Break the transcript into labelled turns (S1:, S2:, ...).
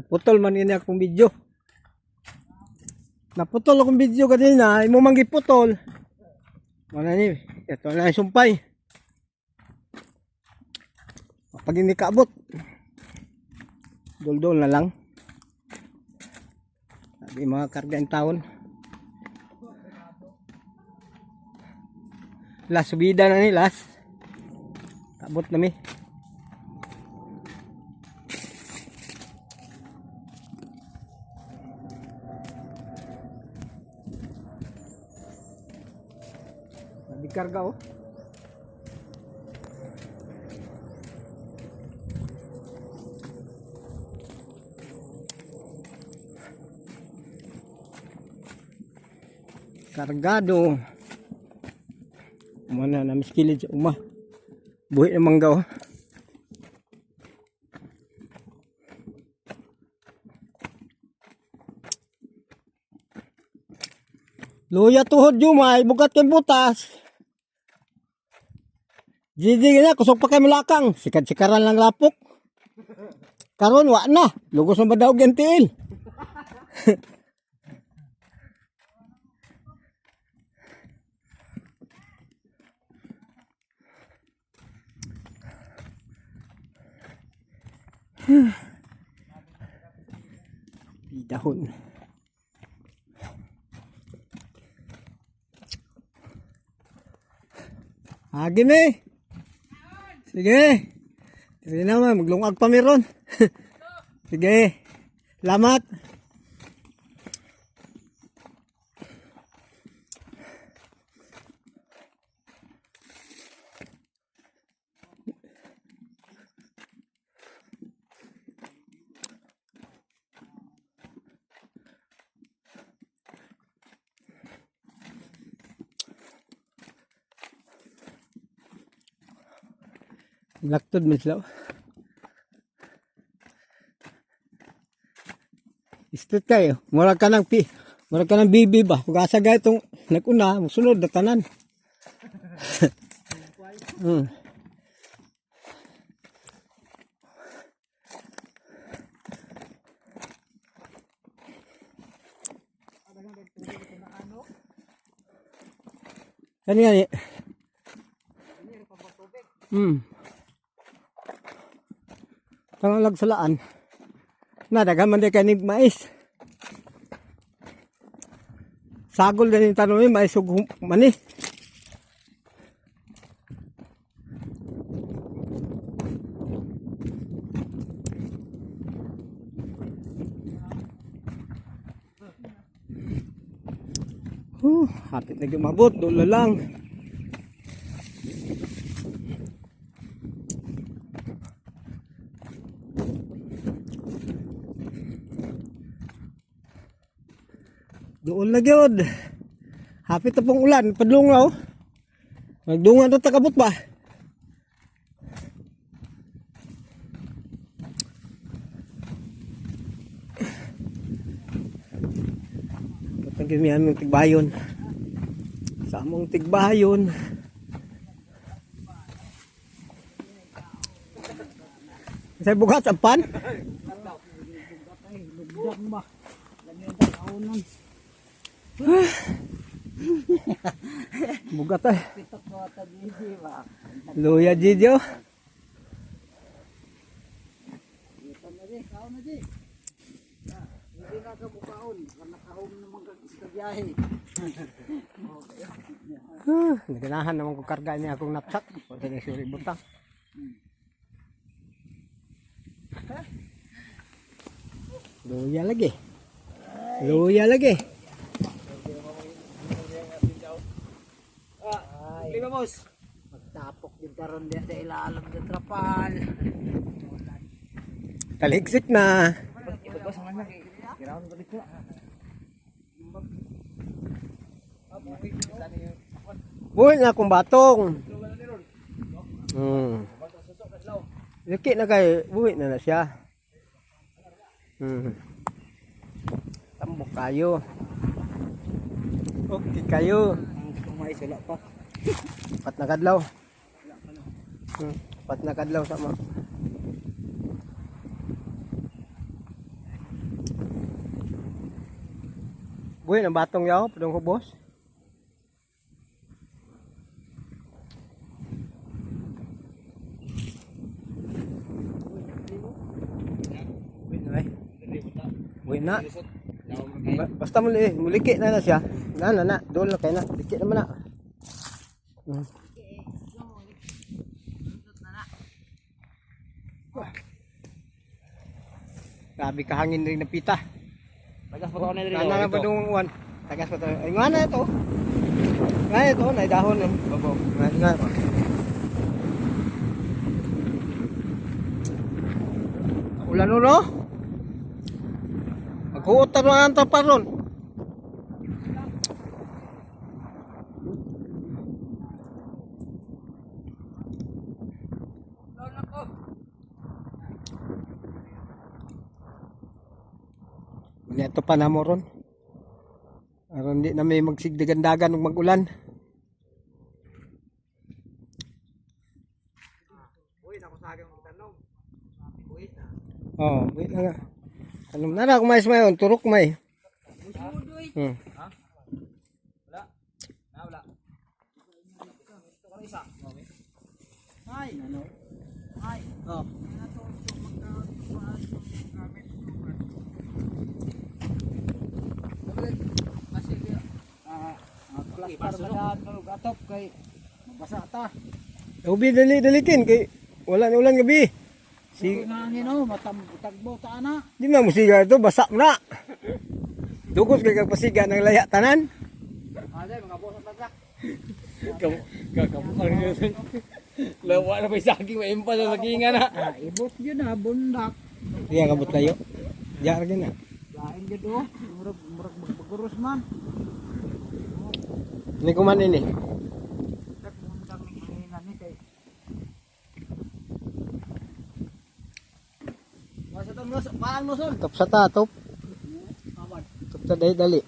S1: Naputol man ini akong video. Naputol akong video kanina, imo man giputol. Wala ni, ito na yung sumpay. Pag hindi kaabot, duldol na lang. Sabi mga karga yung taon. Las, subida na ni, las. Kabot na mi. Sabi karga oh. Kargado. Uma na namiskilid sa uma. Buhi ng mangga oh. Luya tuhod jumay, bukat kay butas. Gigi na, kusog pa kay mulakang. Sikad-sikaran lang lapok. Karon wa na. Lugos na ba daw ang tiil? Bidahon. Agi me. Sige. Sige naman, maglungag pa meron. Sige. Salamat. Laktod man sila. Street kayo. Mura ka ng pi. Mura ka ng bibi ba? Kung asa gay itong naguna, musunod na tanan. Kani nga ni. Tangalag salaan. Na daghan man di kanig mais. Sagol din yung tanong mais ug mani. Huh, hapit na gumabot, doon na lang. Doon na gyud. Hapit na pong ulan, padlong na oh. Magdungan to takabot ba? Patang kami aming tigbayon. Sa among tigbayon. Sa bugat ampan? Bugat ay. Luya Gidio.
S2: Hindi na ka bukaon, nakahom naman ka sa biyahe.
S1: Ah, naganahan naman ko karga niya akong knapsack. Pwede na suri butang. Luya lagi. Luya lagi.
S2: Lima boss. Magtapok din karon diya sa ilalim ng trapal.
S1: Taligsik na. Buhay na akong batong. Laki na kay buhi na na siya. Tambok kayo. Okay kayo.
S2: Ang mais wala pa.
S1: Pat na kadlaw. Pat na kadlaw sama. Buhi ng batong yaw, padung hubos. Buhi na eh. Buhi na. Basta muli, muliki na na siya. Na na na, doon lang kayo na. Liki naman na. Grabe kahangin rin na pita.
S3: Tagas pa to na diri.
S1: Kana nga pa dong uwan. Tagas pa to. Ay nga na ito. Nga na ito, na dahon eh.
S3: Babaw.
S1: Nga nga. Ulan ulo. Maghuot na ang taparon. Ito pa na mo ron. Aron di na may magsigdagan-dagan ug magulan.
S2: Uy, nako sa akin ang tanong. Uy na.
S1: Oh, wait lang nga. Ano na na kumais mayon, turok may.
S3: Wala. Na wala.
S2: Ay, ano? Ay.
S1: Oh.
S2: Ah, plastar ba daan og atop kay mabasa ta.
S1: Ubi dali dalitin kay wala ni ulan gabi.
S2: Si ngangin oh, matam tagbo ta ana.
S1: Di na musiga ito, basa mo na. Dugos kay kag pasiga ng laya tanan.
S2: Ade mga bosa ta.
S3: Kakamukang niyo. Lawa na pa saging maimpa sa sagingan na.
S2: Ah, ibot yun na bundak.
S1: Diya kabot tayo. Diya ra gyud na.
S2: Lain gyud oh, murag murag magbaguros man.
S1: Ni kuman ini.
S2: Tak bundak ni kanina ni kay. Masa to nos, paang noson.
S1: Top sa ta, top.
S2: Awan.
S1: Top sa dali dali.